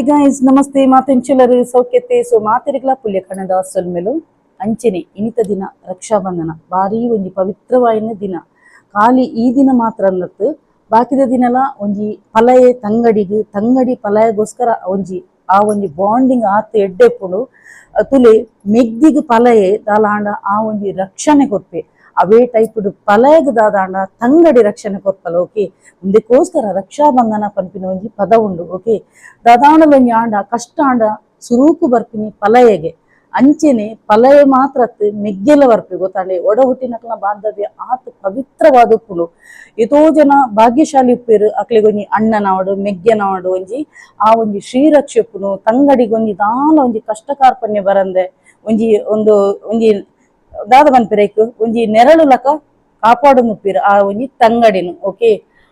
Hi guys, namaste. ಮಾತೆಂಚುಲರು ಸೌಖ್ಯತೆ? ಸೊ ಮಾತೆರಿಗ್ಲಾ ಪುಲ್ಯ ಕಣದ ಸೊಲ್ಮೆಲು. ಅಂಚನೆ ಇನಿತ ದಿನ ರಕ್ಷಾಬಂಧನ, ಭಾರಿ ಒಂಜಿ ಪವಿತ್ರವಾಯಿನ ದಿನ. ಖಾಲಿ ಈ ದಿನ ಮಾತ್ರ ಅನ್ನತ್ತು, ಬಾಕಿದ ದಿನಲ ಒಂಜಿ ಪಲಯೆ ತಂಗಡಿಗ್, ತಂಗಡಿ ಪಲಯಗೋಸ್ಕರ ಒಂಜಿ ಆ ಒಂಜಿ ಬಾಂಡಿಂಗ್ ಆತ್ ಎಡ್ಡೆ ಇಪ್ಪುಂಡು. ತುಲೆ ಮೆಗ್ದಿಗ್ ಪಲಯೆ ದಾಲಾಂಡ ಆ ಒಂಜಿ ರಕ್ಷಣೆ ಕೊರ್ಪೆ, ಅವೇ ಟೈಪ್ ಪಲಯಗ್ ದಾದಾಂಡ ತಂಗಡಿ ರಕ್ಷಣೆ ಕೊರ್ಪಲ. ಓಕೆ, ಉಂದೆಕೋಸ್ಕರ ರಕ್ಷಾಬಂಧನ ಪನ್ಪಿನ ಒಂಜಿ ಪದ ಉಂಡು. ಓಕೆ, ದಾದಾಂಡಲ ಒಂಜಿ ಆಂಡ ಕಷ್ಟ ಆಂಡ ಸುರೂಕು ಬರ್ಪಿನಿ ಪಲಯೆಗೆ. ಅಂಚೆನೆ ಪಲಯ ಮಾತ್ರ ಅತ್ತ್, ಮೆಗ್ಗೆಲ ಬರ್ಪೆ, ಗೊತ್ತಾಂಡೆ? ಒಡ ಹುಟ್ಟಿನಕ್ಲ ಬಾಂಧವ್ಯ ಆತ್ ಪವಿತ್ರವಾದ ಉಪ್ಪುಂಡು. ಏತೋ ಜನ ಭಾಗ್ಯಶಾಲಿ ಉಪ್ಪೇರು, ಅಕ್ಲೆಗೊಂಜಿ ಅಣ್ಣನಾವಡು ಮೆಗ್ಗೆನಾವಡು ಒಂಜಿ ಆ ಒಂಜಿ ಶ್ರೀರಕ್ಷೆ ಉಪ್ಪುನು. ತಂಗಡಿಗೊಂಜಿ ದಾಲ ಒಂಜಿ ಕಷ್ಟ ಕಾರ್ಪಣ್ಯ ಬರಂದೆ ಒಂಜಿ ಒಂದು ಒಂಜಿ ದಾದ ಪನ್ಪೆರ್, ಒಂಜಿ ನೆರಳು ಲಕ ಕಾಪಾಡೊಂದುಪ್ಪೆರ್ ಆ ಒಂಜಿ ತಂಗಡಿನು. ಓಕೆ,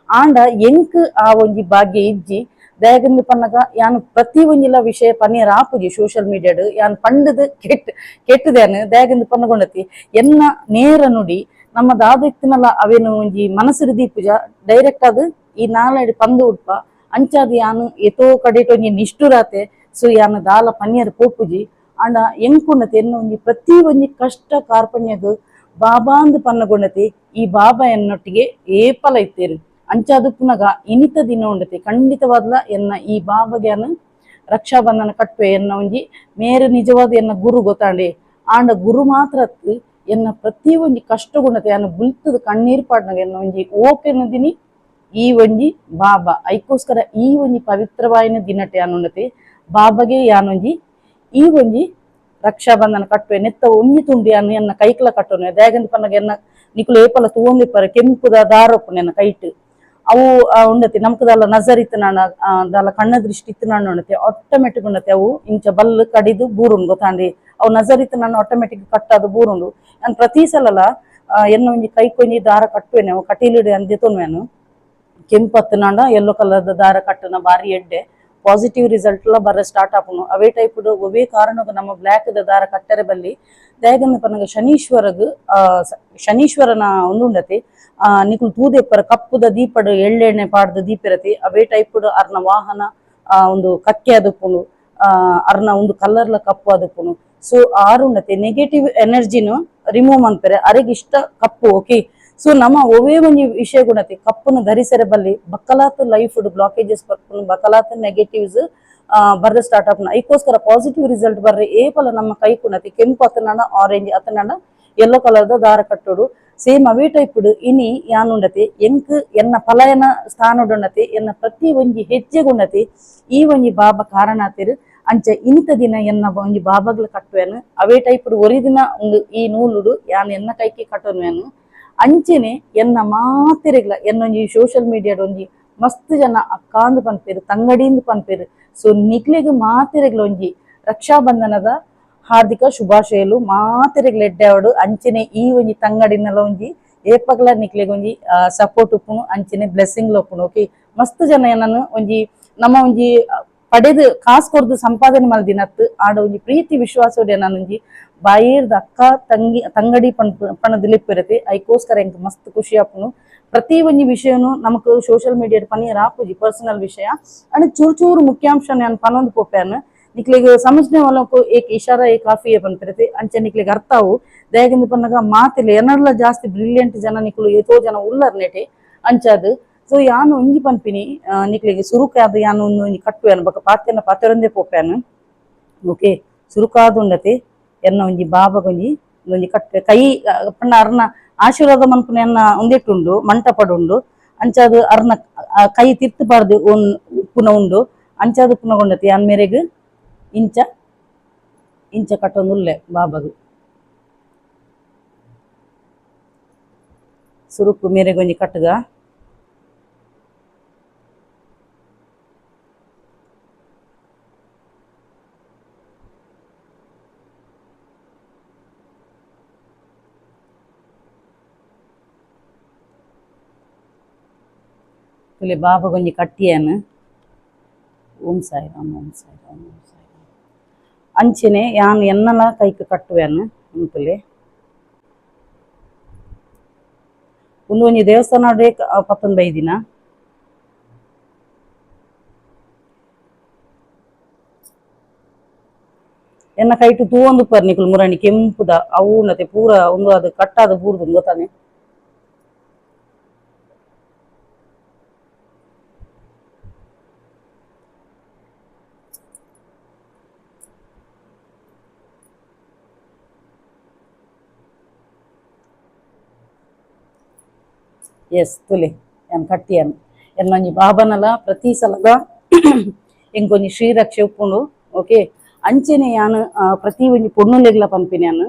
ಆಂಡ ಎಂಕ್ ಆ ಒಂಜಿ ಭಾಗ್ಯ ಇಜ್ಜಿ. ದಾಯೆಗಂದ್ ಪನ್ನಗ ಯಾನ್ ಪ್ರತಿ ಒಂಜಿಲ ವಿಷಯ ಪನಿಯರ ಆಪುಜಿ ಸೋಷಿಯಲ್ ಮೀಡಿಯಾಡ್. ಯಾನ್ ಪಂಡದ್ ಕೆಟ್ಟ ಕೆಟ್ಟದೇನು. ದಾಯೆಗಂದ್ ಪನ್ನಗೊಂಡತಿ, ಎನ್ನ ನೇರ ನುಡಿ ನಮ್ಮ ದಾದ ಇತ್ತಿನಲ ಅವೇನು ಒಂಜಿ ಮನಸ್ಸುಡು ದೀಪುಜ, ಡೈರೆಕ್ಟ್ ಅದು ಈ ನಾಲಡಿ ಪಂದು ಉಡ್ಪ. ಅಂಚಾದ್ ಯಾನ್ ಏತೋ ಕಡೆಟ್ ಒಂಜಿ ನಿಷ್ಠುರಾತೆ. ಸೊ ಯಾನ್ ದಾಲ ಪನಿಯರ್ ಪೋಪುಜಿ. ಆಂಡ ಎಂಕುಂಡತಿ, ಎನ್ನ ಒಂಜಿ ಪ್ರತಿ ಒಂಜಿ ಕಷ್ಟ ಕಾರ್ಪಣ್ಯಗ್ ಬಾಬಾಂದ್ ಪನ್ನಗೊಂಡತಿ, ಈ ಬಾಬಾ ಎನ್ನೊಟ್ಟಿಗೆ ಏಪಲ ಇತ್ತೇರು. ಅಂಚಾದುಪ್ಪುನಗ ಇನಿತ ದಿನ ಉಂಡತಿ, ಖಂಡಿತವಾದ್ಲ ಎನ್ನ ಈ ಬಾಬಾಗ್ಯಾನ ರಕ್ಷಾಬಂಧನ ಕಟ್ಟುವೆ. ಎನ್ನ ಒಂಜಿ ಮೇರು ನಿಜವಾದ ಎನ್ನ ಗುರು, ಗೊತ್ತಾಂಡೆ? ಆಂಡ ಗುರು ಮಾತ್ರ ಅತ್ತು, ಎನ್ನ ಪ್ರತಿ ಒಂಜಿ ಕಷ್ಟ ಗುಣತೆ ಯಾನ್ ಬುಲ್ತದ ಕಣ್ಣೀರ್ ಪಾಡ್ನಗ ಎನ್ನ ಒಂಜಿ ಓಕೆನ ದಿನಿ ಈ ಒಂಜಿ ಬಾಬಾ. ಐಕೋಸ್ಕರ ಈ ಒಂಜಿ ಪವಿತ್ರವಾಯಿನ ದಿನಟೆ ಯಾನುಂಡತಿ ಬಾಬಾಗೆ ಯಾನೊಂಜಿ ಈ ಒಂಜಿ ರಕ್ಷಾಬಂಧನ ಕಟ್ಟುವೆ. ನೆತ್ತ ಒಂಜಿ ತುಂಡು ಯಾನ್ ಎನ್ನ ಕೈಕ್ಲ ಕಟ್ಟುವೆ. ದಾಯೆಗಂದ್ ಪನ್ನಗ ಎನ್ನ ನಿಕುಲು ಏಪಲ ತೂವೊಂದಿಪ್ಪರ, ಕೆಂಪುದ ದಾರ ಉಪ್ಪುಂಡು ಎನ್ನ ಕೈಟ್. ಅವು ಉಂಡತಿ ನಮ್ಕ್ ದಾಲ ನಜರ್ ಇತ್ತುನಾಂಡ, ದಾಲ ಕಣ್ಣ ದೃಷ್ಟಿ ಇತ್ತುನಾಂಡ ಉಂಡತಿ ಆಟೋಮೆಟಿಕ್ ಉಂಡತಿ ಅವು ಇಂಚ ಬಲ್ಲ್ ಕಡಿದು ಬೂರುಂಡು, ಗೊತ್ತಾಂಡಿ? ಅವು ನಜರ್ ಇತ್ತುನಾಂಡ ಆಟೋಮೆಟಿಕ್ ಕಟ್ಟಾದ್ ಬೂರುಂಡು. ಯಾನ್ ಪ್ರತಿ ಸಲಲ ಎನ್ನ ಒಂಜಿ ಕೈಕೊಂಜಿ ದಾರ ಕಟ್ಟುವೆನೆ. ಅವು ಕಟೀಲುಡು ಯಾನ್ ದೆತೊನುವೆನು. ಕೆಂಪು ಅತ್ತುನಾಂಡ ಯೆಲ್ಲೋ ಕಲರ್ದ ದಾರ ಕಟ್ಟುನ ಬಾರಿ ಎಡ್ಡೆ, ಪಾಸಿಟಿವ್ ರಿಸಲ್ಟ್ ಲ ಬರ ಸ್ಟಾರ್ಟ್ ಆಪುಂಡು. ಅವೇ ಟೈಪ್ ಒವ್ವೇ ಕಾರಣಗ್ ನಮ್ಮ ಬ್ಲ್ಯಾಕ್ ದ ದಾರ ಕಟ್ಟರೆ ಬಲ್ಲಿ. ದಾಯೆಗಂದ್ ಪನ್ನಗ ಶನೀಶ್ವರಗ್ ಶನೀಶ್ವರನ ಉಂದು ಉಂಡತಿ. ನಿಕುಲು ತೂದೆಪ್ಪರ, ಕಪ್ಪುದ ದೀಪಡ್ ಎಳ್ಳೆಣ್ಣೆ ಪಾಡ್ದ್ ದೀಪಿರತಿ. ಅವೇ ಟೈಪ್ ಅರ್ನ ವಾಹನ ಒಂದು ಕಕ್ಕೆ ಆದುಪ್ಪುಂಡು. ಅರ್ನ ಒಂದು ಕಲರ್ಲ ಕಪ್ಪು ಆದುಪ್ಪುಂಡು. ಸೊ ಆರು ಉಂಡತಿ ನೆಗೆಟಿವ್ ಎನರ್ಜಿನ್ ರಿಮೂವ್ ಮನ್ಪೆರೆ ಅರೆಗ್ ಇಷ್ಟ ಕಪ್ಪು. ಓಕೆ, ಸೊ ನಮ್ಮ ಒವ್ವೇ ಒಂಜಿ ವಿಷಯ ಗುಣತಿ ಕಪ್ಪುನು ಧರಿಸರೆ ಬಲ್ಲಿ. ಬಕ್ಕಲಾತ್ ಲೈಫ್ ಬ್ಲಾಕೇಜಸ್ ಬರ್ಪುಂಡು, ಬಕ್ಕಲಾತ್ ನೆಗೆಟಿವ್ಸ್ ಬರ್ರೆ ಸ್ಟಾರ್ಟ್ ಆಪುಂಡು. ಐಕೋಸ್ಕರ ಪಾಸಿಟಿವ್ ರಿಸಲ್ಟ್ ಬರ್ರೆ ಏಪಲ ನಮ್ಮ ಕೈ ಕುಣತಿ ಕೆಂಪು ಅತ್ತನಾಂಡ ಆರೆಂಜ್ ಅತ್ತನಾಂಡ ಯೆಲ್ಲೋ ಕಲರ್ದ ದಾರ ಕಟ್ಟೋಡು. ಸೇಮ್ ಅವೇ ಟೈಪ್ ಇನಿ ಯಾನುಂಡತಿ ಎಂಕ್ ಎನ್ನ ಪಲಯನ ಸ್ಥಾನಡುಂಡತಿ, ಎನ್ನ ಪ್ರತಿ ಒಂಜಿ ಹೆಜ್ಜೆಗುಂಡತಿ ಈ ಒಂಜಿ ಬಾಬಾ ಕಾರಣಾತಿರು. ಅಂಚ ಇನಿತ ದಿನ ಎನ್ನ ಒಂಜಿ ಬಾಬಾಗ್ಲ ಕಟ್ಟುವೆನು. ಅವೇ ಟೈಪ್ ಒರಿ ದಿನ ಒಂದು ಈ ನೂಲುಡು ಯಾನ್ ಎನ್ನ ಕೈಕೆ ಕಟ್ಟುವೆನು. ಅಂಚೆನೆ ಎನ್ನ ಮಾತೆರೆಗ್ಲ, ಎನ್ನೊಂಜಿ ಸೋಷಿಯಲ್ ಮೀಡಿಯಾಡ್ ಒಂಜಿ ಮಸ್ತ್ ಜನ ಅಕ್ಕಾಂದ್ ಪನ್ಪೆರ್, ತಂಗಡಿಂದ್ ಪನ್ಪೆರ್. ಸೊ ನಿಕ್ಲೆಗ್ ಮಾತೆರೆಗ್ಲ ಒಂಜಿ ರಕ್ಷಾಬಂಧನದ ಹಾರ್ದಿಕ ಶುಭಾಶಯಲು. ಮಾತೆರೆಗ್ಲ ಎಡ್ಡೆ ಆವಡ್. ಅಂಚೆನೆ ಈ ಒಂಜಿ ತಂಗಡಿನಲ ಒಂಜಿ ಏಪಗ್ಲ ನಿಕ್ಲೆಗ್ ಒಂಜಿ ಸಪೋರ್ಟ್ ಉಪ್ಪುನು, ಅಂಚೆನೆ ಬ್ಲೆಸ್ಸಿಂಗ್ ಉಪ್ಪುನು. ಓಕೆ, ಮಸ್ತ್ ಜನ ಎನ್ನನ್ ಒಂಜಿ ನಮ್ಮ ಒಂಜಿ ಪಡೆದು ಕಾಸ್ ಕೊರ್ದು ಸಂಪಾದನೆ ಮಲ್ದಿನತ್ತು, ಆಡ ಒಂಜಿ ಪ್ರೀತಿ ವಿಶ್ವಾಸೋಡೆ ಒಂಜಿ ಬಾಯಿರ್ದ ಅಕ್ಕ ತಂಗಿ ತಂಗಡಿ ಪಣದಿಲಿಪ್ಪಿರತೆ. ಐಕೋಸ್ಕರ ಎಂಕ್ ಮಸ್ತ್ ಖುಷಿ ಆಪುಂಡು. ಪ್ರತಿ ಒಂಜಿ ವಿಷಯನು ನಮಕ್ ಸೋಷಿಯಲ್ ಮೀಡಿಯಾ ಪನಿಯರ್ ಆಪುಜಿ, ಪರ್ಸನಲ್ ವಿಷಯ. ಅಂಡ್ ಚೂರು ಚೂರು ಮುಖ್ಯಾಂಶ ನಾನು ಪನೊಂದು ಪೋಪ್ಯಾನ್. ನಿಕ್ಲೆಗ್ ಸಮಜ್ನೆ ವಾಲಂಕು ಏಕ್ ಇಶಾರಾ ಏ ಕಾಫಿ ಪನ್ಪಿರತೆ. ಅಂಚೆ ನಿಕ್ಲೆಗ್ ಅರ್ಥ ಅವು. ದಾಯೆಗಂದ್ ಪನ್ನಗ ಮಾತಿಲ್ಲ ಎನ್ನಡ್ಲ ಜಾಸ್ತಿ ಬ್ರಿಲಿಯಂಟ್ ಜನ ನಿಕುಲು ಏತೋ ಜನ ಉಲ್ಲರ್ ನೆಟೆ. ಅಂಚಾದ್ ಸೊ ಯಾನ್ ಒಂಜಿ ಪನ್ಪಿನಿ, ನಿಕ್ಲೆಗ್ ಸುರುಕಾದ್ ಯಾನ್ ಒಂಜಿ ಕಟ್ಟುವೆನ್, ಬೊಕ ಪಾತೆರ್ನ ಪಾತೆರೊಂದೇ ಪೋಪ್ಯಾನ್. ಓಕೆ, ಸುರುಕಾದ್ ಉಂಡತೆ ಎನ್ನ ಒಂಜಿ ಬಾಬಗೊಂಜಿ ಒಂಜಿ ಕಟ್ಟೆ ಕೈ ಪಂಡ ಅರ್ನ ಆಶೀರ್ವಾದ ಮನ್ಪುನ ಎನ್ನ ಉಂದೆಟ್ಟುಂಡು, ಮಂಟಪಡುಂಡು. ಅಂಚಾದ್ ಅರ್ನ ಕೈ ತಿರ್ತ್ ಪಾಡ್ದ್ ಉಪ್ಪುನ ಉಂಡು. ಅಂಚಾದ್ ಉಪ್ಪುನ ಯಾನ್ ಮೇರೆಗ್ ಇಂಚ ಇಂಚ ಕಟ್ಟೊಂದುಲ್ಲೆ ಬಾಬಗ್. ಸುರುಕು ಮೇರೆಗೊಂಜಿ ಕಟ್ಟುಗ. ತುಲೆ, ಬಾಬಗೊಂಜಿ ಕಟ್ಟಿಯನ್. ಓಂ ಸಾಯಿರಾಮ್, ಓಂ ಸಾಯಿರಾಮ್, ಓಂ ಸಾಯಿರಾಮ್. ಅಂಚೆನೆ ಯಾನ್ ಎನ್ನಲ ಕೈಕ್ ಕಟ್ಟುವೆನ್ ಉಂತುಲೆ. ಉಂದು ಒಂಜಿ ದೇವಸ್ಥಾನ ಪತ್ತೊಂದು ಬೈದಿನ. ಎನ್ನ ಕೈಟು ತೂವೊಂದು ಪರ್ ನಿಕುಲು ಮುರಣಿ ಕೆಂಪುದ ಅವು ಉಂಡತೆ ಪೂರ ಒಂದು ಅದು ಕಟ್ಟಾದ ಬೂರ್ದು ಗೊತ್ತಾನೆ. ಎಸ್ ತುಲೆ ಯಾನ್ ಕಟ್ಟಿಯಾನ್ ಎನ್ನೊಂಜಿ ಬಾಬನಲ ಪ್ರತಿ ಸಲದ ಎಂಕೊಂಜಿ ಶ್ರೀರಕ್ಷೆ ಉಪ್ಪುಂಡು. ಓಕೆ ಅಂಚೆನೆ ಯಾನ್ ಪ್ರತಿ ಒಂಜಿ ಪೊಣ್ಣುಲೆಗ್ಲ ಪನ್ಪಿನಿ ಯಾನ್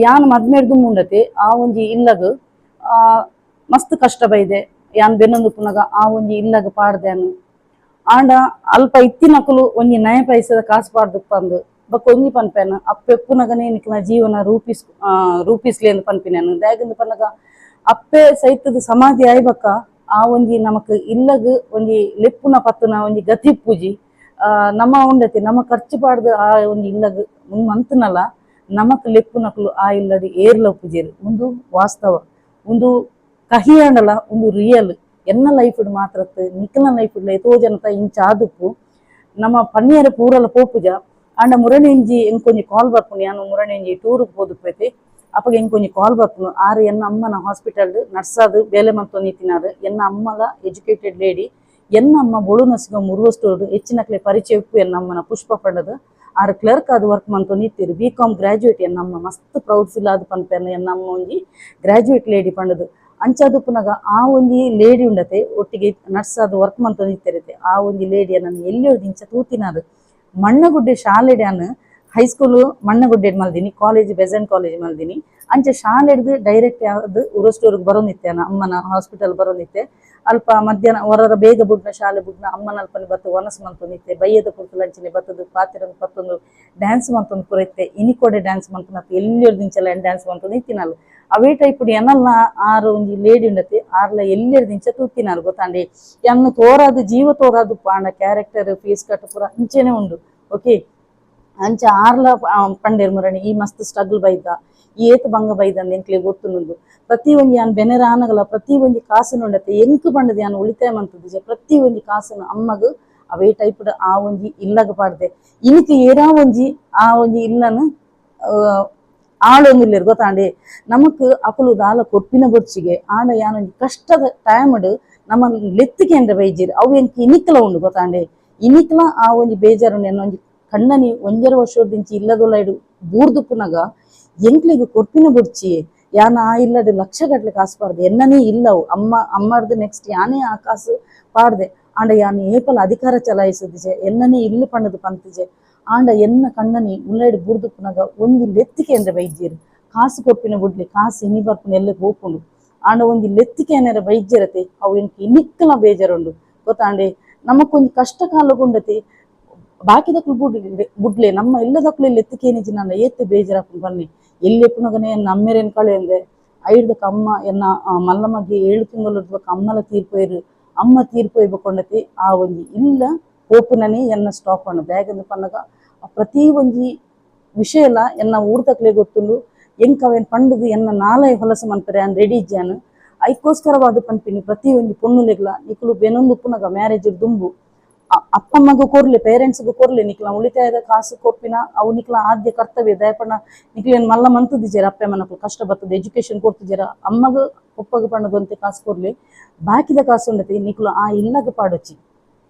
ಯಾನ್ ಮದ್ಮೆರ್ದು ಮುಂಡತೆ ಆ ಒಂಜಿ ಇಲ್ಲಗ್ ಮಸ್ತ್ ಕಷ್ಟ ಬೈದೆ ಯಾನ್ ಬೆನ್ನೊಂದು ಉಪ್ಪುನಗ ಆ ಒಂಜಿ ಇಲ್ಲಗ್ ಪಾಡ್ದೆ. ಆಂಡ ಅಲ್ಪ ಇತ್ತಿನಕುಲು ಒಂಜಿ ನಯ ಪೈಸದ ಕಾಸು ಪಾಡ್ದುಪ್ಪಂದು ಬೊಕ್ಕ ಒಂಜಿ ಪನ್ಪೇನು ಅಪ್ಪೆ ಉಪ್ಪುನಗನೇ ನಿಕ್ಲ ಜೀವನ ರೂಪಿಸ್ಲಿ ಅಂದ್ ಪನ್ಪಿನಾನು. ದಾಯೆಗಂದ್ ಪನ್ನಗ ಅಪ್ಪೆ ಸೈತದ ಸಮಾಧಿ ಆಯ್ಬಕ್ಕ ಆ ಒಂಜಿ ನಮಕ್ ಇಲ್ಲಗ್ ಒಂಜಿ ಲೆಪ್ಪುನ ಪತ್ತುನ ಒಂಜಿ ಗತಿ ಪೂಜಿ ನಮ್ಮ ಉಂಡತಿ ನಮ್ಮ ಖರ್ಚು ಪಾಡ್ದು ಆ ಒಂಜಿ ಇಲ್ಲಗ್ ಮಂತನಲ ನಮಕ್ ಲೆಪ್ಪುನಕುಲು ಆ ಇಲ್ಲಡ್ ಏರ್ಲ ಪೂಜೆರು. ಉಂದು ವಾಸ್ತವ, ಉಂದು ಕಹಿ ಆಂಡಲ ಉಂದು ರಿಯಲ್. ಎನ್ನ ಲೈಫ್ ಮಾತ್ರತ್ ನಿಕ್ಲ ಲೈಫ್ ಏತೋ ಜನತ ಇಂಚ ಆದುಪ್ಪು ನಮ್ಮ ಪನ್ನಿಯರ ಪೂರಲ ಪೋಪುಜ. ಆಂಡ ಮುರಣಿ ಎಂಕೊಂಜಿ ಕಾಲ್ ಬರ್ಪುಂಡು, ಯಾನು ಮುರಣಿ ಟೂರ್ಗ್ ಪೋದುಪ್ಪೈತೆ ಅಪಗ ಎಂಕೊಂಜಿ ಕಾಲ್ ಬರ್ಪುಂಡು. ಆರು ಎನ್ನ ಅಮ್ಮನ ಹಾಸ್ಪಿಟಲ್ ನರ್ಸಾದ್ ಬೇಲೆ ಮಂತೊಂದು ಇತ್ತಿನಾರು. ಎನ್ನ ಅಮ್ಮಲ ಎಜುಕೇಟೆಡ್ ಲೇಡಿ. ಎನ್ನ ಅಮ್ಮ ಬೊಳು ನಸಿಗ ಮುರುವಷ್ಟೋಡು ಹೆಚ್ಚಿನಕ್ಲೆ ಪರಿಚಯ ಉಪ್ಪು. ಎನ್ನ ಅಮ್ಮನ ಪುಷ್ಪ ಪಂಡದು ಆರು ಕ್ಲರ್ಕ್ ಆದ್ ವರ್ಕ್ ಮಂತೊಂದು ಇತ್ತೀರು. ಬಿ.ಕಾಮ್ ಗ್ರಾಜುಯೇಟ್ ಎನ್ನ ಅಮ್ಮ. ಮಸ್ತ್ ಪ್ರೌಡ್ ಫೀಲ್ ಆದ್ ಪನ್ಪೆನ ಎನ್ನ ಅಮ್ಮ ಒಂಜಿ ಗ್ರಾಜುಯೇಟ್ ಲೇಡಿ ಪಂಡದು. ಅಂಚಾದುಪ್ಪುನಗ ಆ ಒಂಜಿ ಲೇಡಿ ಉಂಡತೆ ಒಟ್ಟಿಗೆ ನರ್ಸ್ ಆದ್ ವರ್ಕ್ ಮಂತೊಂದು ಇತ್ತಿರತೆ. ಆ ಒಂಜಿ ಲೇಡಿಯ ನನ್ನ ಎಲ್ಲಿಯೊರ್ದು ಇಂಚ ತೂತಿನಾರು. ಮಣ್ಣಗುಡ್ಡೆ ಶಾಲೆಡ್ಯಾನ್ ಹೈಸ್ಕೂಲು ಮಣ್ಣಗುಡ್ಡೆ ಮಲ್ದಿನಿ, college Besant college ಮಲ್ದಿನಿ. ಅಂಚ ಶಾಲೆಡ್ದು ಡೈರೆಕ್ಟ್ ಯಾವ್ದು ಉರಸ್ಟೋರ್ಗೆ ಬರೋನಿತ್ತೆ, ಅಮ್ಮನ ಹಾಸ್ಪಿಟಲ್ ಬರೋನಿತ್ತೆ. ಅಲ್ಪ ಮಧ್ಯಾಹ್ನ ಹೊರರ ಬೇಗ ಬುಡ್ನ ಶಾಲೆ ಬುಡ್ನ ಅಮ್ಮನ ಅಲ್ಪನೆ ಬತ್ತು ವನಸ್ ಮಂತೊಂದಿತ್ತೆ. ಬಯ್ಯದ ಪುರ್ತುಲು ಅಂಚನೆ ಬತ್ತದು ಪಾತಿರೊಂದು ಪತ್ತೊಂದು ಡ್ಯಾನ್ಸ್ ಮಂತೊಂದು ಪೂರ ಇತ್ತೆ. ಇನಿಕೋಡೆ ಡ್ಯಾನ್ಸ್ ಮಂತೊಂದು ಎಲ್ಲಿಯೊರ್ದು ಇಂಚಲ ಡ್ಯಾನ್ಸ್ ಮಂತೊಂದು ಇತ್ತಿನಲ್ಲ. ಅವೇ ಟೈಪ್ ಎನಲ್ಲ ಆರು ಒಂಜಿ ಲೇಡಿ ಉಂಡತೆ ಆರ್ಲ ಎಲ್ಲಿಯೊರ್ದು ಇಂಚ ತೂತಿನಾರು ಗೊತ್ತಾಂಡಿ. ಎನ್ನು ತೋರಾದು ಜೀವ ತೋರಾದು ಪಾಂಡ character face cut ಪೂರ ಅಂಚೆನೆ ಉಂಡು. ಓಕೆ ಅಂಚ ಆರ್ಲ ಪಂಡೇರ್ ಮುರಣಿ ಈ ಮಸ್ತ್ ಸ್ಟ್ರಗಲ್ ಬೈದ ಏತ್ ಬಂಗ ಬೈದ ಅಂದ್ ಎಂಕ್ಲೆ ಗೊತ್ತುಂಡು. ಪ್ರತಿ ಒಂಜಿ ಯಾನ್ ಬೆನೆರ ಆನಗಲ ಪ್ರತಿ ಒಂಜಿ ಕಾಸುನು ಉಂಡತೆ ಎಂಕ್ ಪಂಡದ ಯಾನ್ ಉಳಿತಾಯ ಮಂತುದಿಜೆ. ಪ್ರತಿ ಒಂಜಿ ಕಾಸುನು ಅಮ್ಮಗ್ ಅವೇ ಟೈಪ್ ಆ ಒಂಜಿ ಇಲ್ಲಗ್ ಪಾಡ್ದೆ. ಇನಿಕ್ ಏರಾ ಒಂಜಿ ಆ ಒಂಜಿ ಇಲ್ಲನು ಆಳೊಂದುಲ್ಲೆರ್ ಗೊತ್ತಾಂಡೆ. ನಮಕ್ ಅಕುಲು ದಾಲ ಕೊರ್ಪಿನ ಬೊರ್ಚಿಗೆ ಆಂಡ ಯಾನೊಂಜಿ ಕಷ್ಟದ ಟೈಮ್ಡ್ ನಮ್ಮ ಲೆತ್ತಿಗೆ ಬೈಜೆರ್ ಅವು ಎಂಕ್ ಇನಿಕ್ಲ ಉಂಡು ಗೊತ್ತಾಂಡೆ. ಇನಿಕ್ಲ ಆ ಒಂಜಿ ಬೇಜಾರು ಎನ್ನೊಂಜಿ ಕಣ್ಣನಿ ಒಂಜರ ವರ್ಷದಿಂಚಿ ಇಲ್ಲದೊಲ ಇಡು ಬೂರ್ದುಪ್ಪುನಗ ಎಂಕ್ಲೆಗ್ ಕೊರ್ಪಿನ ಬೊಡ್ಚಿ ಯಾನ್ ಆ ಇಲ್ಲಡ್ ಲಕ್ಷ ಗಟ್ಲೆ ಕಾಸು ಪಾಡ್ದೆ ಎನ್ನನೇ ಇಲ್ಲವು ಅಮ್ಮ ಅಮ್ಮರ್ದು ನೆಕ್ಸ್ಟ್ ಯಾನೇ ಆ ಕಾಸು ಪಾಡ್ದೆ. ಆಂಡ ಯಾನ್ ಏಪಲ ಅಧಿಕಾರ ಚಲಾಯಿಸದಿಜೆ ಎನ್ನನೇ ಇಲ್ಲು ಪಂಡದು ಪಂತಿಜೆ. ಆಂಡ ಎನ್ನ ಕಣ್ಣನಿ ಉಲ್ಲೈಡ್ ಬೂರ್ದುಪ್ಪುನಗ ಒಂಜಿ ಲೆತ್ತಿಗೆ ಅಂದ್ರೆ ಬೈದ್ಯರು ಕಾಸು ಕೊರ್ಪಿನ ಬುಡ್ಲಿ ಕಾಸು ಇನಿ ಬರ್ಪುನ ಎಲ್ಲ ಪೋಪುಂಡು. ಆಂಡ ಒಂಜಿ ಲೆತ್ತಿಗೆ ಏನಾರ ಬೈದ್ಯರತೆ ಅವು ಎಂಕ್ ಇನಿಕ್ಕಲ ಬೇಜಾರುಂಡು ಗೊತ್ತಾಂಡೆ. ನಮಕೊಂಜಿ ಕಷ್ಟ ಕಾಲಗುಂಡತೆ ಬಾಕಿದಕ್ಲು ಬುಡ್ಲೆ ಬುಡ್ಲೆ ನಮ್ಮ ಇಲ್ಲದಕ್ಲು ಲೆತ್ತಿಕೇನಿಜಿ ನನ್ನ ಏತ್ ಬೇಜಾರಾಪುಂಡು ಬನ್ನಿ. ಎಲ್ಲಿ ಎಪ್ಪುನಗನೆ ಎನ್ನ ಅಮ್ಮೆರೇನ್ ಕಳೆಯಂದೆ ಐಡ್ದಕ್ಕೆ ಅಮ್ಮ ಎನ್ನ ಮಲ್ಲಮಗೆ 7 ತಿಂಗಳು ಅಮ್ಮಲ ತೀರ್ಪೋಯಿರು. ಅಮ್ಮ ತೀರ್ಪೋಯ್ಬಕೊಂಡತಿ ಆ ಒಂಜಿ ಇಲ್ಲ ಪೋಪುನನೇ ಎನ್ನ ಸ್ಟಾಪ್ ಅಣ್ಣ ಬ್ಯಾಗಂದು ಪನ್ನಗ ಪ್ರತಿ ಒಂಜಿ ವಿಷಯಲ ಎನ್ನ ಊರ್ದಕ್ಲೆ ಗೊತ್ತುಂಡು. ಎಂಕ್ ಅವೇನ್ ಪಂಡುದು ಎನ್ನ ನಾಲೈ ಹೊಲಸು ಮನ್ಪರೆ ಯಾನ್ ರೆಡಿ ಇಜ್ಜಾನು. ಐಕೋಸ್ಕರವಾದ ಪನ್ಪಿನಿ ಪ್ರತಿ ಒಂಜಿ ಪೊಣ್ಣುಲೆಗ್ಲ ನಿಕುಲು ಬೆನೊಂದು ಉಪ್ಪುನಗ ಮ್ಯಾರೇಜ್ ದುಂಬು ಅಪ್ಪಮ್ಮಗ ಕೊರ್ಲೆ ಪೇರೆಂಟ್ಸ್ಗ್ ಕೊರ್ಲೆ ನಿಕ್ಲ ಉಳಿತಾಯದ ಕಾಸು ಕೊರ್ಪಿನ ಅವು ನಿಕ್ಲ ಆದ್ಯ ಕರ್ತವ್ಯ. ದಯಪಂಡ ನಿಕ್ಲೇನ್ ಮಲ್ಲ ಮಂತುದಿಜೆರ್ ಅಪ್ಪೆ ಅಮ್ಮನಕುಲು ಕಷ್ಟ ಬರ್ತದೆ ಎಜುಕೇಶನ್ ಕೊಡ್ತಿಜೆರ ಅಮ್ಮಗ ಪೊಪ್ಪಗ ಪಂಡದಂತೆ ಕಾಸು ಕೊರ್ಲೆ. ಬಾಕಿದ ಕಾಸು ಉಂಡತಿ ನಿಕ್ಲು ಆ ಇಲ್ಲಗ ಪಾಡೊಚ್ಚಿ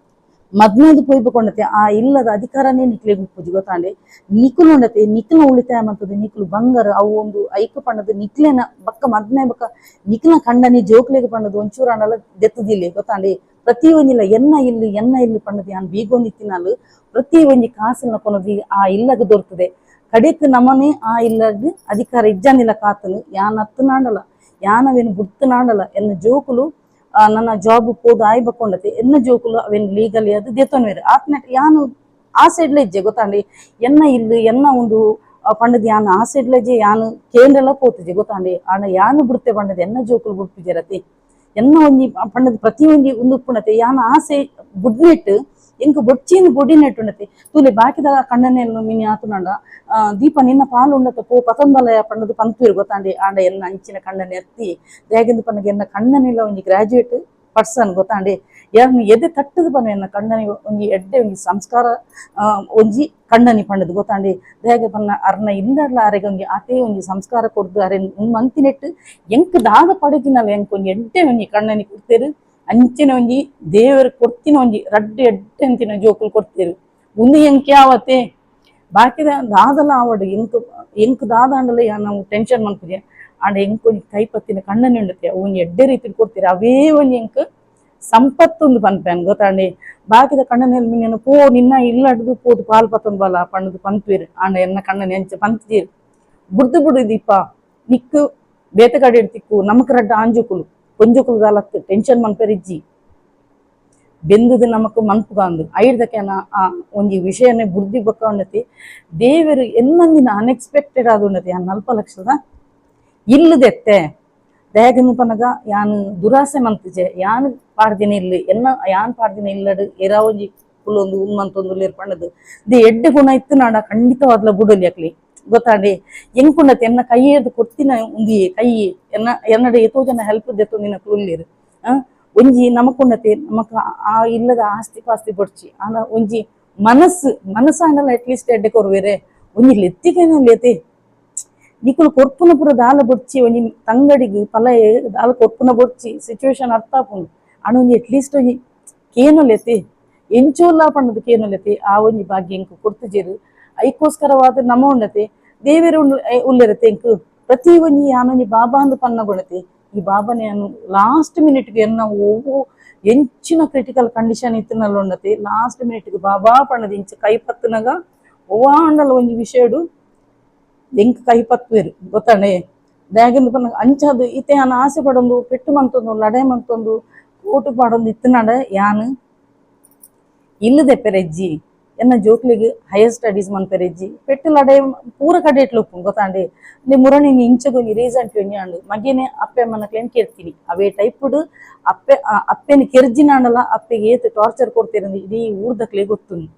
ಮದ್ಮೆದು ಪೋಯ್ಬಕೊಂಡತೆ ಆ ಇಲ್ಲದ ಅಧಿಕಾರನೇ ನಿಕ್ಲೆಗ್ ಉಪ್ಪುಜಿ ಗೊತ್ತಾಂಡೆ. ನಿಕುಲು ಉಂಡತೆ ನಿಕ್ಲ ಉಳಿತಾಯ ಮಂತುದು ನಿಕ್ಲು ಬಂಗಾರ ಅವು ಒಂದು ಐಕ್ ಪಂಡದು ನಿಕ್ಲೆನ ಬಕ್ಕ ಮದ್ಮೆ ಬಕ್ಕ ನಿಕ್ಲ ಕಂಡನಿ ಜೋಕ್ಲೆಗ್ ಪಂಡದು ಒಂಚೂರು ಆಂಡಲ ದೆತ್ತುದಿಲ್ಲೆ ಗೊತ್ತಾಂಡೆ. ಪ್ರತಿ ಒಂಜಿಲ ಎನ್ನ ಇಲ್ಲು ಎನ್ನ ಇಲ್ಲು ಪಂಡದು ಯಾನ್ ಬೀಗೊಂದಿತ್ತಿನಾಲು ಪ್ರತಿ ಒಂಜಿ ಕಾಸನ್ನ ಕೊನದು ಆ ಇಲ್ಲಗ್ ದೊರ್ತದೆ. ಕಡೆಕ್ ನಮನೆ ಆ ಇಲ್ಲಗ್ ಅಧಿಕಾರ ಇಜ್ಜಾಂದಿಲ್ಲ ಕಾತನು ಯಾನ್ ಅತ್ತನಾಂಡಲ ಯಾನ್ ಅವೇನು ಬುಡ್ತನಾಂಡಲ ಎನ್ನ ಜೋಕುಲು ನನ್ನ ಜಾಬ್ ಪೋದು ಆಯ್ ಬಕ್ಕೊಂಡತೆ ಎನ್ನ ಜೋಕುಲು ಅವೇನು ಲೀಗಲಿ ಅದು ದೆತ್ತೊನ್ವೆರ್ ಆತ್ನೆಟ್ ಯಾನು ಆ ಸೈಡ್ಲ ಇಜ್ಜೆ ಗೊತ್ತಾಂಡಿ. ಎನ್ನ ಇಲ್ಲು ಎನ್ನ ಒಂದು ಪಂಡದು ಯಾನ್ ಆ ಸೈಡ್ಲ ಇಜ್ಜೆ ಯಾನು ಕೇಂದ್ರಲ ಪೋತುಜೆ ಗೊತ್ತಾಂಡಿ. ಆಂಡ ಯಾನು ಬುಡ್ತೆ ಪಂಡದು ಎನ್ನ ಜೋಕುಲು ಬುಡ್ಪುಜೆರತಿ ಎನ್ನ ಒಂಜಿ ಪಂಡದು ಪ್ರತಿ ಒಂಜಿ ಉಂದು ಉಪ್ಪುನತೆ ಯಾನ್ ಆಸೆ ಬುಡ್ನೆಟ್ ಎಂಕ್ ಬೊಡ್ಚಿನ್ ಬೊಡಿನೆಟ್ ಉಂಡತೆ ತೂಲೆ ಬಾಕಿದ ಕಣ್ಣನೆಲ್ಲ ಮಿನಿ ಆತುನಂಡ ದೀಪ ನಿನ್ನ ಪಾಲು ಉಂಡತೆ ಪೋ ಪತೊಂದಲಯ ಪಂಡದು ಪಂತುವೆರ್ ಗೊತ್ತಾಂಡಿ. ಆಂಡ ಎನ್ನ ಅಂಚಿನ ಕಣ್ಣನೆ ಎತ್ತಿ ದಾಯೆಗಂದ್ ಪನ್ನಗ ಎನ್ನ ಕಣ್ಣನಿಲ್ಲ ಒಂಜಿ ಗ್ರಾಜುಯೇಟ್ Person ಗೊತ್ತಾಂಡೆ. ಯಾನ್ ಎದೆ ತಟ್ಟದ ಪನ ಎನ್ನ ಕಣ್ಣನಿ ಒಂಜಿ ಎಡ್ಡೆ ಒಂಜಿ ಸಂಸ್ಕಾರ ಒಂಜಿ ಕಣ್ಣನಿ ಪಂಡದು ಗೊತ್ತಾಂಡೆ. ದಾಯೆಗ್ ಪನ್ನ ಅರ್ನ ಇಲ್ಲಡ್ಲ ಅರೆಗ್ ಒಂಜಿ ಆತೇ ಒಂಜಿ ಸಂಸ್ಕಾರ ಕೊರ್ದು ಅರೆನ್ ಮಂತಿನೆಟ್ ಎಂಕ್ ದಾದ ಪಡೆದಿನಲ್ಲ ಎಂಕ್ ಒಂಜಿ ಎಡ್ಡೆ ಒಂಜಿ ಕಣ್ಣನಿ ಕೊಡ್ತೇರು. ಅಂಚಿನ ಒಂಜಿ ದೇವರು ಕೊಡ್ತಿನ ಒಂಜಿ ರಡ್ಡ್ ಎಡ್ಡೆ ಅಂತಿನ ಜೋಕುಲು ಕೊಡ್ತೇರು. ಉಂದು ಎಂಕ್ ಯಾವತ್ತೆ ಬಾಕಿದ ದಾದಲ ಆವಡ್ ಎಂಕ್ ಎಂಕ್ ದಾದಾಂಡಲ ನಾವು ಟೆನ್ಷನ್ ಮನ್ಪುಜೆ. ಆಂಡ ಎಂಕ್ ಒಂಜಿ ಕೈ ಪತ್ತಿನ ಕಣ್ಣನಿ ಉಂಡತೆ ಅವು ಒಂಜಿ ಎಡ್ಡೆ ರೀತಿಡ್ ಕೊಡ್ತೀರ ಅವೇ ಒಂಜಿ ಎಂಕ್ ಸಂಪತ್ತೊಂದು ಪನ್ಪೆನ್ ಗೊತ್ತಾಂಡೆ. ಬಾಕಿದ ಕಣ್ಣನಲ್ಲಿ ಮಿನ್ನೇನು ಪೋ ನಿನ್ನ ಇಲ್ಲಡ್ದು ಪೋದು ಪಾಲ್ ಪತ್ತೊಂದು ಬಲ ಪಂಡುದು ಪನ್ಪೆರ್. ಆಂಡ ಎನ್ನ ಕಣ್ಣನೆ ಅಂಚ ಪಂತಿಜೆರ್. ಬುಡ್ದು ಬುಡು ದೀಪ ನಿಕ್ಕ್ ಬೇತೆ ಕಡೆ ತಿಕ್ಕು ನಮಕ್ ರಡ್ಡ್ ಆಂಜೋಕುಲು ಒಂಜೋಕುಲು ದಾಲತ್ ಟೆನ್ಷನ್ ಮನ್ಪೆರಿಜ್ಜಿ ಬೆಂದದು ನಮಕ್ ಮನ್ಪುಗಾಂದು ಐಡ್ದಕ್ಕೆನ ಆ ಒಂಜಿ ವಿಷಯನೇ ಬುಡ್ದಿ ಬೊಕ್ಕ ಉಂಡತಿ ದೇವೆರ್ ಎನ್ನಂದಿನ ಅನ್ಎಕ್ಸ್ಪೆಕ್ಟೆಡ್ ಆದ್ ಉಂಡತಿ. ಯಾನ್ 40 ಲಕ್ಷದ ಇಲ್ಲದೆತ್ತೆ ದಾಯೆಗಂದ್ ಪನಗ ಯಾನ್ ದುರಾಸೆ ಮಂತುಜೆ. ಯಾನ್ ಪಾಡ್ದಿನ ಇಲ್ಲು ಎನ್ನ ಯಾನ್ ಪಾಡ್ದಿನ ಇಲ್ಲಡ್ ಏರಾ ಒಂಜಿ ಕುಲೊಂದು ಉಂದು ಮಂತೊಂದು ಉಲ್ಲೆರ್ ಪಂಡದು ದಿ ಎಡ್ಡೆ ಗುಣ ಇತ್ತುನಾಡ ಖಂಡಿತವಾದ್ಲ ಬುಡೊಲಿ ಅಕ್ಲೆ ಗೊತ್ತಾಂಡೆ. ಎಂಕುಂಡತೆ ಎನ್ನ ಕೈಯೇರ್ದ್ ಕೊರ್ತಿನ ಉಂದಿಯೆ ಕೈ ಎನ್ನ ಎನ್ನಡ ಏತೋ ಜನ ಹೆಲ್ಪ್ ದೆತ್ತೊಂದಿನಕುಲು ಉಲ್ಲೆರ್. ಒಂಜಿ ನಮಕುಂಡತೆ ನಮಕ್ ಆ ಇಲ್ಲದ ಆಸ್ತಿ ಪಾಸ್ತಿ ಬೊಡ್ಚಿ ಆಂಡ ಒಂಜಿ ಮನಸ್ಸು ಮನಸ್ಸಾಂಡಲ ಅಟ್ಲೀಸ್ಟ್ ಎಡ್ಡೆ ಕೊರುವೆರೆ ಒಂಜಿ ಲೆತ್ತಿಗೆನ ಲೆತೆ ನಿಕುಲು ಕೊರ್ಪುನ ಪೂರ ದಾಲ ಬೊಡ್ಚಿ ಒಂಜಿ ತಂಗಡಿಗ್ ಪಲಯೆ ದಾಲ ಕೊರ್ಪುನ ಬೊಡ್ಚಿ ಸಿಚುವೇಶನ್ ಅರ್ಥ ಆಪುಂಡು. ಆಂಡ ಒಂಜಿ ಅಟ್ಲೀಸ್ಟ್ ಒಂಜಿ ಕೇನುಲೆತಿ ಎಂಚೋಲ ಪಂಡದು ಕೇನುಲೆತಿ ಆ ಒಂಜಿ ಭಾಗ್ಯ ಎಂಕ್ ಕೊರ್ತುಜೆರ್. ಐಕೋಸ್ಕರವಾದ ನಮ ಉಂಡತೆ ದೇವೆರ್ ಉಲ್ಲೆರತೆ ಎಂಕ್ ಪ್ರತಿ ಒಂಜಿ ಯಾನೊಂಜಿ ಬಾಬಾ ಅಂದ್ ಪನ್ನ ಗುಣತೆ ಈ ಬಾಬಾನೆ ಯಾನು ಲಾಸ್ಟ್ ಮಿನಿಟ್ಗೆ ಎನ್ನ ಒವ್ವು ಎಂಚಿನ ಕ್ರಿಟಿಕಲ್ ಕಂಡೀಷನ್ ಇತ್ತಿನಲ್ಲ ಉಂಡತೆ ಲಾಸ್ಟ್ ಮಿನಿಟ್ಗೆ ಬಾಬಾ ಪಂಡದು ಇಂಚ ಕೈ ಪತ್ತುನಗ ಒವ್ವಾಂಡಲ ಒಂಜಿ ವಿಷಯಡು ಎಂಕ್ ಕೈ ಪತ್ತುವೆರ್ ಗೊತ್ತಾಂಡೆ. ದಾಯೆಗಂದ್ ಪನ್ನಗ ಅಂಚಾದ್ ಇತ್ತೆ ಯಾನ್ ಆಸೆ ಪಡೊಂದು ಪೆಟ್ಟು ಮಂತೊಂದು ಲಡಾಯಿ ಮಂತೊಂದು ಕೋಟು ಪಾಡೊಂದು ಇತ್ತಿನಾಡ ಯಾನ್ ಇಲ್ಲ್ ದೆಪ್ಪೆರೆಜ್ಜಿ ಎನ್ನ ಜೋಕ್ಲೆಗ್ ಹೈಯರ್ ಸ್ಟಡೀಸ್ ಮನ್ಪೆರೆಜ್ಜಿ ಪೆಟ್ಟು ಲಡಾಯಿ ಪೂರ ಕಡೆಟ್ಲ ಉಪ್ಪುಂಡು ಗೊತ್ತಾಂಡೆ. ಇಂದೆ ಮುರಣಿ ಇಂಚಗ್ ಒಂಜಿ ರೀಸೆಂಟ್ ಒಂಜಿ ಆಂಡ್ ಮಗೆನೆ ಅಪ್ಪೆ ಅಮ್ಮನಕ್ಲೆನ್ ಕೆರ್ತಿನಿ ಅವೇ ಟೈಪುಡು ಅಪ್ಪೆ ಅಪ್ಪೆನ್ ಕೆರ್ಜಿನಾಂಡಲ ಅಪ್ಪೆಗ್ ಏತ್ ಟಾರ್ಚರ್ ಕೊರ್ತೆರ್ ಇಡೀ ಊರ್ದಕ್ಲೆಗ್ ಗೊತ್ತುಂಡು.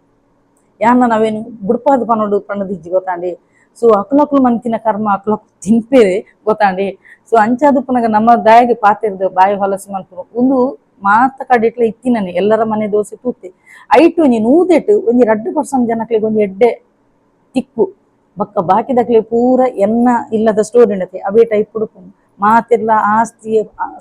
ಯಾನ್ ಅವೇನ್ ಬುಡ್ಪಾದ್ ಪನೊಡು ಪಂಡುದಿಜ್ಜಿ ಗೊತ್ತಾಂಡೆ. ಸೊ ಅಕುಲಕುಲು ಮಂತಿನ ಕರ್ಮ ಅಕುಲಕುಲು ತಿನ್ಪೆರ್ ಗೊತ್ತಾಂಡೆ. ಸೊ ಅಂಚಾದ್ ಉಪ್ಪುನಗ ನಮ್ಮ ದಾಯೆಗ್ ಪಾತೆರ್ದ್ ಬಾಯಿ ಹೊಲಸು ಮನ್ಪುನು ಉಂದು ಮಾತ ಕಡೆಟ್ಲ ಇತ್ತಿನನೆ ಎಲ್ಲರ ಮನೆ ದೋಸೆ ತೂತೆ ಐಟ್ ಒಂಜಿ ನೂದೆಟ್ ಒಂಜಿ 2% ಜನಕ್ಲೆಗ್ ಒಂಜಿ ಎಡ್ಡೆ ತಿಕ್ಕು ಬೊಕ್ಕ ಬಾಕಿದಕ್ಲೆ ಪೂರ ಎನ್ನ ಇಲ್ಲದ ಸ್ಟೋರಿ ಉಂಡತೆ ಅವೇ ಟೈಪ್ ಉಪ್ಪುಂಡು. ಮಾತೆರ್ಲ ಆಸ್ತಿ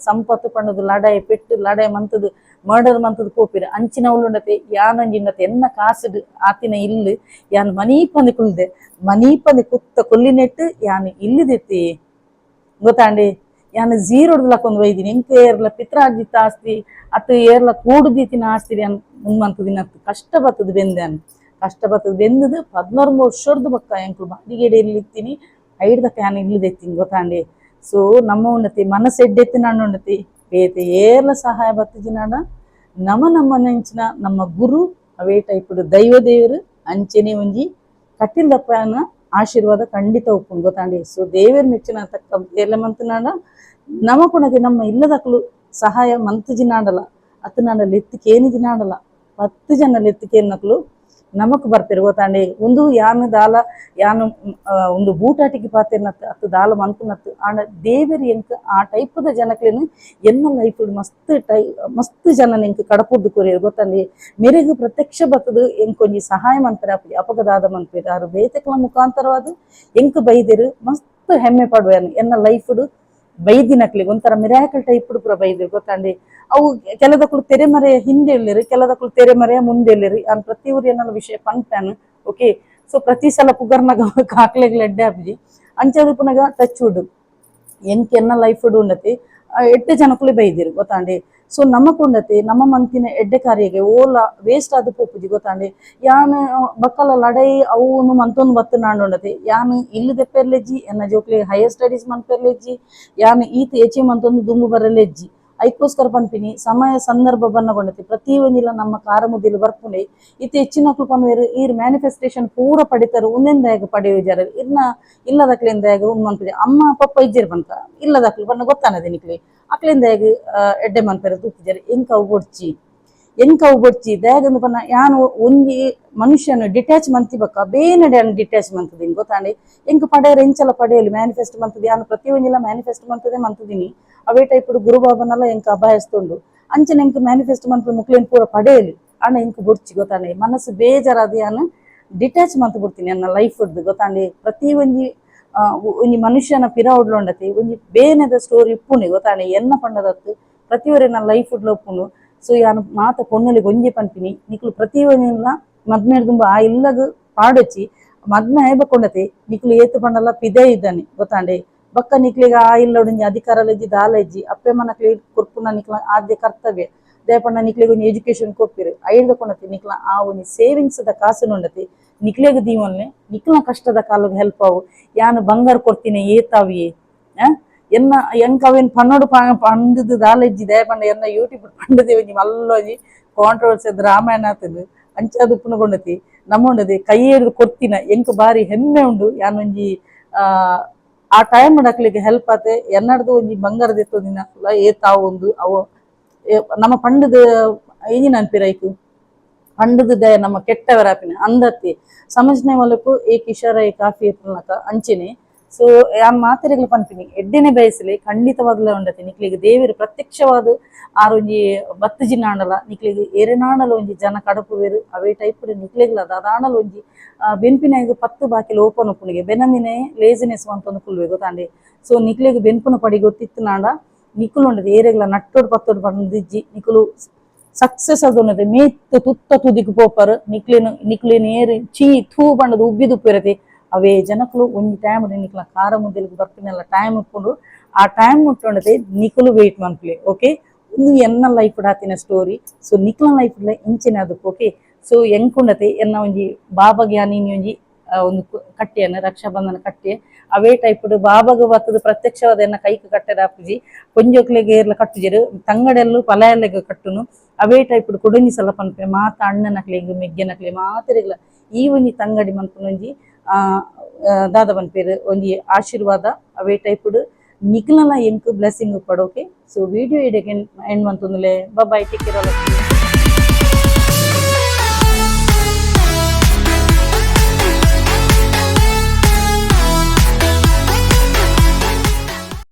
ಸಂಪತ್ತು ಪಂಡುದು ಲಡಾಯಿ ಪೆಟ್ಟು ಲಡಾಯಿ ಮಂತುದು ಮರ್ಡರ್ ಮಂತುದು ಪೋಪೆರ್ ಅಂಚಿನವುಲು ಉಂಡತೆ ಯಾನೊಂಜಿ ಉಂಡತೆ ಎನ್ನ ಕಾಸುಡು ಆತಿನ ಇಲ್ಲು ಯಾನ್ ಮನೀಪಂದೆ ಕುಲ್ದೆ ಮನೀಪಂದೆ ಕುತ್ತ ಕೊಲ್ಲಿನೆಟ್ ಯಾನ್ ಇಲ್ಲು ದೆತ್ತಿ ಗೊತ್ತಾಂಡೆ. ಯಾನ್ ಜೀರೋಡ್ದು ಲಕ್ಕೊಂದು ಬೈದಿನಿ ಎಂಕ್ ಏರ್ಲ ಪಿತ್ರಾರ್ಜಿತ ಆಸ್ತಿ ಅತ್ ಏರ್ಲ ಕೂಡು ದೀತಿನ ಆಸ್ತಿ ಯಾನ್ ಉಂದು ಮಂತುದಿನತ್ ಕಷ್ಟ ಬತ್ತುದು ಬೆಂದೆ ಕಷ್ಟ ಬತ್ತುದು ಬೆಂದುದು 14 ವರ್ಷರ್ದು ಬೊಕ್ಕ ಎಂಕುಲು ಬಾಡಿಗೆಡ್ ಇಲ್ಲು ಇತ್ತಿನಿ ಐಡ್ದಕ್ಕ ಯಾನ್ ಇಲ್ಲು ದೆತ್ತೀನಿ ಗೊತ್ತಾಂಡೆ. ಸೊ ನಮ್ಮ ಉನ್ನತಿ ಮನಸ್ಸು ಎಡ್ಡೆತ್ತಿನಾಂಡ ಉನ್ನತಿ ಬೇತೆ ಏರ್ಲ ಸಹಾಯ ಬತ್ತಿಜಿನಾಂಡ ನಮ ನಮ್ಮನೆಂಚಿನ ನಮ್ಮ ಗುರು ಅವೇ ಟೈಪುಡು ದೈವ ದೇವರು ಅಂಚೆನೆ ಒಂಜಿ ಕಟ್ಟಿಲ್ದಪ್ಪನ ಆಶೀರ್ವಾದ ಖಂಡಿತ ಉಪ್ಪುಂಡು ಗೊತ್ತಾಂಡೆ. ಸೊ ದೇವೆರ್ ಮೆಚ್ಚಿನ ತಕ್ಕ ಬೇಲೆ ಮಂತುನಾಂಡ ನಮ ಪುಣತೆ ನಮ್ಮ ಇಲ್ಲದಕ್ಲು ಸಹಾಯ ಮಂತುಜಿನಾಂಡಲ ಅತ್ತನಾಂಡ ಲೆತ್ತು ಕೇನಿಜಿನಾಂಡಲ 10 ಜನ ಲೆತ್ತು ಕೇನ್ನಕ್ಲು ನಮಕ್ ಬರ್ಪೆರ್ ಗೊತ್ತಾಂಡೆ. ಉಂದು ಯಾನ್ ದಾಲ ಯಾನ್ ಉಂದು ಬೂಟಾಟಿಗೆ ಪಾತೆರ್ನತ್ ಅತ್ತು ದಾಲ ಮನ್ಪುನತ್ ಆಂಡ ದೇವೆರ್ ಎಂಕ್ ಆ ಟೈಪುದ ಜನಕ್ಲೆನ್ ಎನ್ನ ಲೈಫ್ ಮಸ್ತ್ ಟೈ ಮಸ್ತ್ ಜನನ್ ಎಂಕ್ ಕಡಪುರ್ದು ಕೊರಿಯೆರ್ ಗೊತ್ತಾಂಡೆ. ಮೆರೆಗ್ ಪ್ರತ್ಯಕ್ಷ ಬತ್ತುದು ಎಂಕ್ ಒಂಜಿ ಸಹಾಯ ಮನ್ಪೆರೆ ಆಪುಜಿ ಅಪಗ ದಾದ ಮನ್ಪೆರ್ ಆರು ಬೇತೆಕ್ಲ ಮುಖಾಂತರವಾದ್ ಎಂಕ್ ಬೈದೆರ್ ಮಸ್ತ್ ಹೆಮ್ಮೆ ಪಡುವೆರ್ ಎನ್ನ ಲೈಫ್ ಬೈದಿನಕ್ಲೆಗ್ ಒಂಥರ ಮಿರಾಕಲ್ ಟೈಪ್ ಪೂರ ಬೈದೆರ್ ಗೊತ್ತಾಂಡೆ. ಅವು ಕೆಲದಕುಲು ತೆರೆಮರೆಯ ಹಿಂದೆ ಉಲ್ಲೆರ್ ಕೆಲದಕುಲು ತೆರೆಮರೆಯ ಮುಂದೆ ಉಲ್ಲೆರ್ ಯಾನ್ ಪ್ರತಿ ಊರು ಎನ್ನಲ ವಿಷಯ ಪನ್ಪೆನ್ ಓಕೆ. ಸೊ ಪ್ರತಿ ಸಲ ಪುಗರ್ನಗ ಕಾಕ್ಲೆಗ್ ಎಡ್ಡೆ ಆಪುಜಿ ಅಂಚಾದ್ ಉಪ್ಪುನಗ ಟಚ್ ವುಡ್ ಎಂಕ್ ಎನ್ನ ಲೈಫ್ ಉಂಡತಿ ಎಡ್ಡೆ ಜನಕುಲೇ ಬೈದೆರ್ ಗೊತ್ತಾಂಡೆ. ಸೊ ನಮಕ್ ಉಂಡತಿ ನಮ್ಮ ಮಂತಿನ ಎಡ್ಡೆ ಕಾರ್ಯಗೆ ಓಲ ವೇಸ್ಟ್ ಆದ್ ಪೋಪುಜಿ ಗೊತ್ತಾಂಡೆ. ಯಾನ್ ಬಕ್ಕಲ ಲಡಾಯಿ ಅವು ಮಂತೊಂದು ಬತ್ತುನಾಂಡ ಉಂಡತಿ ಯಾನ್ ಇಲ್ಲು ದೆಪ್ಪೆರ್ಲೆಜ್ಜಿ ಎನ್ನ ಜೋಕ್ಲೆಗ್ ಹೈಯರ್ ಸ್ಟಡೀಸ್ ಮನ್ಪೆರ್ಲೆಜ್ಜಿ ಯಾನ್ ಈತ್ ಅಚೀವ್ ಮಂತೊಂದು ದುಂಬು ಬರಲೆಜ್ಜಿ ಐಕೋಸ್ಕರ ಪನ್ಪಿನಿ ಸಮಯ ಸಂದರ್ಭ ಬನ್ನಗೊಂಡತಿ ಪ್ರತಿ ಒಂಜಿಲ ನಮ್ಮ ಕಾರ ಮುದಿಲು ಬರ್ಪುಂಡೆ. ಇತ್ತೆ ಹೆಚ್ಚಿನಕ್ಲು ಪನ್ವೆರ್ ಈರ್ ಮ್ಯಾನಿಫೆಸ್ಟೇಷನ್ ಪೂರ ಪಡಿತಾರ ಉಂದೆನ್ ದಾಯೆಗ್ ಪಡೆಯುಜಾರ್ ಇರ್ನ ಇಲ್ಲದಕ್ಲೆನ್ ದಾಯೆಗ್ ಉಂದು ಮನ್ಪುಜಿ ಅಮ್ಮ ಪಪ್ಪ ಇಜ್ಜೆರ್ ಪನ್ಕ ಇಲ್ಲದಕ್ಲು ಪಂಡ ಗೊತ್ತಾನದೆ ನಿಕ್ಲೆ ಅಕ್ಲೆನ್ ದಾಯೆಗ್ ಎಡ್ಡೆ ಮನ್ಪೆರೆ ತೂಪುಜೆರ್ ಎಂಕ್ ಅವು ಬೊಡ್ಚಿ ಎಂಕ್ ಅವು ಬೊಡ್ಚಿ ದಾಯೆಗಂದ್ ಪನ್ನ ಯಾನ್ ಒಂಜಿ ಮನುಷ್ಯನ್ ಡಿಟ್ಯಾಚ್ ಮಂತಿ ಬೊಕ್ಕ ಬೇನಡೆ ಯಾನ್ ಡಿಟ್ಯಾಚ್ ಮಂತುದಿನಿ ಗೊತ್ತಾಂಡೆ. ಎಂಕ್ ಪಡೆಯರೆ ಎಂಚಲ ಪಡೆಯಲಿ ಮ್ಯಾನಿಫೆಸ್ಟ್ ಮಂತುದು ಯಾನ್ ಪ್ರತಿ ಒಂಜಿಲ ಮ್ಯಾನಿಫೆಸ್ಟ್ ಮಂತುದೇ ಮಂತುದಿನಿ ಅವೇ ಟೈಪುಡು ಗುರುಬಾಬನಲ ಎಂಕ್ ಅಭಯಸ್ತುಂಡು. ಅಂಚನೆ ಎಂಕ್ ಮ್ಯಾನಿಫೆಸ್ಟ್ ಮನ್ಪು ಮುಕ್ಲೇನ್ ಪೂರ ಪಡೆಯಲಿ ಆಂಡ ಎಂಕ್ ಬೊಡ್ಚಿ ಗೊತ್ತಾಂಡೆ. ಮನಸ್ಸು ಬೇಜಾರಾದ ಯಾನ್ ಡಿಟ್ಯಾಚ್ ಮಂತ್ ಬಿಡ್ತೀನಿ ಎನ್ನ ಲೈಫ್ ಗೊತ್ತಾಂಡೆ. ಪ್ರತಿ ಒಂಜಿ ಒಂಜಿ ಮನುಷ್ಯನ ಪಿರವುಡ್ಲುಂಡತಿ ಒಂಜಿ ಬೇನೆದ ಸ್ಟೋರಿ ಇಪ್ಪುಂಡು ಗೊತ್ತಾಂಡೆ. ಎನ್ನ ಪಂಡದತ್ತು ಪ್ರತಿಯೊರಿನ ಲೈಫ್ ಉಪ್ಪುಂಡು. ಸೊ ಯಾನ್ ಮಾತ ಪೊಣ್ಣುಲೆಗ್ ಒಂಜಿ ಪನ್ಪಿನಿ, ನಿಕುಲು ಪ್ರತಿ ಒಂಜಿಲ ಮದ್ಮೆಡ್ ದುಂಬು ಆ ಇಲ್ಲಗ್ ಪಾಡೊಚ್ಚಿ. ಮದ್ಮೆ ಆಯ್ಬಕೊಂಡತಿ ನಿಕುಲು ಏತ್ ಪಂಡಲ ಪಿದೆ ಇದ್ದಾನೆ ಗೊತ್ತಾಂಡೆ. ಬೊಕ್ಕ ನಿಕ್ಲೆಗ್ ಆ ಇಲ್ಲಡ್ ಒಂಜಿ ಅಧಿಕಾರ ಇಜ್ಜಿ, ದಾಲ ಇಜ್ಜಿ. ಅಪ್ಪೆ ಮನಕ್ಲೆ ಕೊರ್ಪುನ ನಿಕ್ಲ ಆದ್ಯ ಕರ್ತವ್ಯ. ದಾಯೆ ಪಂಡ ನಿಕ್ಲೆಗ್ ಒಂಜಿ ಎಜುಕೇಶನ್ ಕೊರ್ಪೆರ್. ಐಡ್ದ್ ಕೊನತಿ ನಿಕ್ಲ ಆ ಒಂಜಿ ಸೇವಿಂಗ್ಸ್ ದ ಕಾಸುನು ಉಂಡತಿ ನಿಕ್ಲೆಗ್ ದೀವೊನ್ಲೆ. ನಿಕ್ಲ ಕಷ್ಟದ ಕಾಲಗ್ ಹೆಲ್ಪ್ ಆವು. ಯಾನ್ ಬಂಗಾರ ಕೊರ್ತೀನಿ ಏತಾವಿಯೇ ಎನ್ನ ಎಂಕ್ ಅವೇನ್ ಪನ್ನೊಡು ಪಂಡುದು ದಾಲ ಇಜ್ಜಿ. ದಾಯೆ ಪಂಡ ಎನ್ನ ಯೂಟ್ಯೂಬ್ ಪಂಡದೆ ಒಂಜಿ ಮಲ್ಲ ಒಂಜಿ ಕಾಂಟ್ರವರ್ಸಿ ರಾಮಾಯಣ ಆತುಂಡು. ಅಂಚಾದ್ ಉಪ್ಪುನ ನಮ್ಮ ಉಂಡತಿ ಕೈ ಹಿಡ್ದು ಕೊರ್ತಿನ ಎಂಕ್ ಬಾರಿ ಹೆಮ್ಮೆ ಉಂಡು. ಯಾನ್ ಒಂಜಿ ಆ ಟೈಮ್ ಅಕ್ಲೆಗ್ ಹೆಲ್ಪ್ ಆತೆ. ಎನ್ನಡ್ದು ಒಂಜಿ ಬಂಗಾರ ದೆತ್ತೊಂದಿನ ಏತಾವು ಅವು ನಮ್ಮ ಪಂಡದ ಎಂಜಿನ ಅನ್ಪಿರ ಐಕ್ ಪಂಡದ ದಯ ನಮ್ಮ ಕೆಟ್ಟವರಾಪಿನ ಅಂದತ್ತಿ ಸಮಜ್ನೆ ಮೂಲಕ ಏಕ್ ಇಶಾರ ಕಾಫಿ ಪುನಕ ಅಂಚೆನೆ. ಸೊ ಯಾನ್ ಮಾತೆರೆಗ್ಲ ಪನ್ಪಿನಿ, ಎಡ್ಡೆನೆ ಬಯಸಲೆ. ಖಂಡಿತವಾಗ್ಲ ಉಂಡತಿ ನಿಕ್ಲೆಗ್ ದೇವೆರ್ ಪ್ರತ್ಯಕ್ಷವಾದ ಆರ್ ಒಂಜಿ ಬತ್ತ್ ಜಿನಾಂಡಲ ನಿಕ್ಲೆಗ್ ಏರೆನಾಂಡಲ ಒಂಜಿ ಜನ ಕಡಪುವೆರ್. ಅವೇ ಟೈಪ್ ನಿಕ್ಲೆಗ್ಲ ದಾದಾಂಡಲ ಒಂಜಿ ಬೆನ್ಪಿನಾಗ್ 10 ಬಾಕಿಲ್ ಓಪನ್ ಉಪ್ಪುನಿಗೆ. ಬೆನಂದಿನೇ ಲೇಜಿನೆಸ್ ಮಂತೊಂದು ಕುಲ್ಲುವೆ ಗೊತ್ತಾಂಡೆ. ಸೊ ನಿಕ್ಲೆಗ್ ಬೆನ್ಪುನ ಪಡಿ ಗೊತ್ತಿತ್ತುನಾಂಡ ನಿಕುಲು ಉಂಡತಿ ಏರೆಗ್ಲ ನಟ್ಟೊಡು ಪತ್ತೊಡು ಪಂದಿಜ್ಜಿ. ನಿಕುಲು ಸಕ್ಸೆಸ್ ಆದ್ ಮೇತ್ ತುತ್ತ ತುದಿಕ್ ಪೋಪರ್. ನಿಕ್ಲೆನ್ ನಿಕ್ಲೆನ್ ಏರ್ ಚೀ ಥೂ ಪಂಡದು ಉಬ್ಬಿದುಪ್ಪೆರತಿ, ಅವೇ ಜನಕುಲು ಒಂಜಿ ಟೈಮ್ ನಿಕ್ಲ ಕಾರ ಮುದ್ದೆಲ್ಗ್ ಬರ್ಪಿನೆಲ್ಲ ಟೈಮ್ ಉಪ್ಪುಂಡು. ಆ ಟೈಮ್ ಮುಟ್ಟುಂಡತೆ ನಿಕುಲು ವೆಯ್ಟ್ ಮನ್ಪುಲೆ, ಓಕೆ? ಉಂದು ಎನ್ನ ಲೈಫ್ ಆತಿನ ಸ್ಟೋರಿ. ಸೊ ನಿಕ್ಲ ಲೈಫ್ ಇಂಚಿನ ಅದಕ್ಕೆ, ಓಕೆ? ಸೊ ಎಂಕುಂಡತೆ ಎನ್ನ ಒಂಜಿ ಬಾಬಾ ಜ್ಞಾನಿ ಒಂಜಿ ಒಂದು ಕಟ್ಟೆಯನ್ನು ರಕ್ಷಾಬಂಧನ ಕಟ್ಟೆ. ಅವೇ ಟೈಪ್ ಬಾಬಾಗ ಬತ್ತದ ಪ್ರತ್ಯಕ್ಷವಾದ ಎನ್ನ ಕೈಕ್ ಕಟ್ಟೆದ ಆಪುಜಿ. ಪೊಂಜೋಕ್ಲೆಗ್ ಏರ್ಲ ಕಟ್ಟುಜೆರ್, ತಂಗಡೆಲ್ಲು ಪಲಾಯಲ್ಲೆಗ್ ಕಟ್ಟುನು. ಅವೇ ಟೈಪ್ ಕುಡೊಂಜಿ ಸಲ ಪನ್ಪೆ, ಮಾತ ಅಣ್ಣನಕ್ಲೆಗ್ ಮೆಗ್ಗೆನಕ್ಲೆ ಮಾತೆರೆಗ್ಲ ಈ ಒಂಜಿ ತಂಗಡಿ ಮನ್ಪುನ ಒಂಜಿ ದಾದ ಪನ್ಪೆರ್ ಒಂಜಿ ಆಶೀರ್ವಾದ. ಅವೇ ಟೈಪ್ ನಿಕ್ಲನ ಎಂಕ್ ಬ್ಲೆಸ್ಸಿಂಗ್ ಉಪ್ಪಡ್, okay? So video ಇಡೆಗ್ end ಮಂತೊಂದುಲ್ಲೆ. Bye, take care all.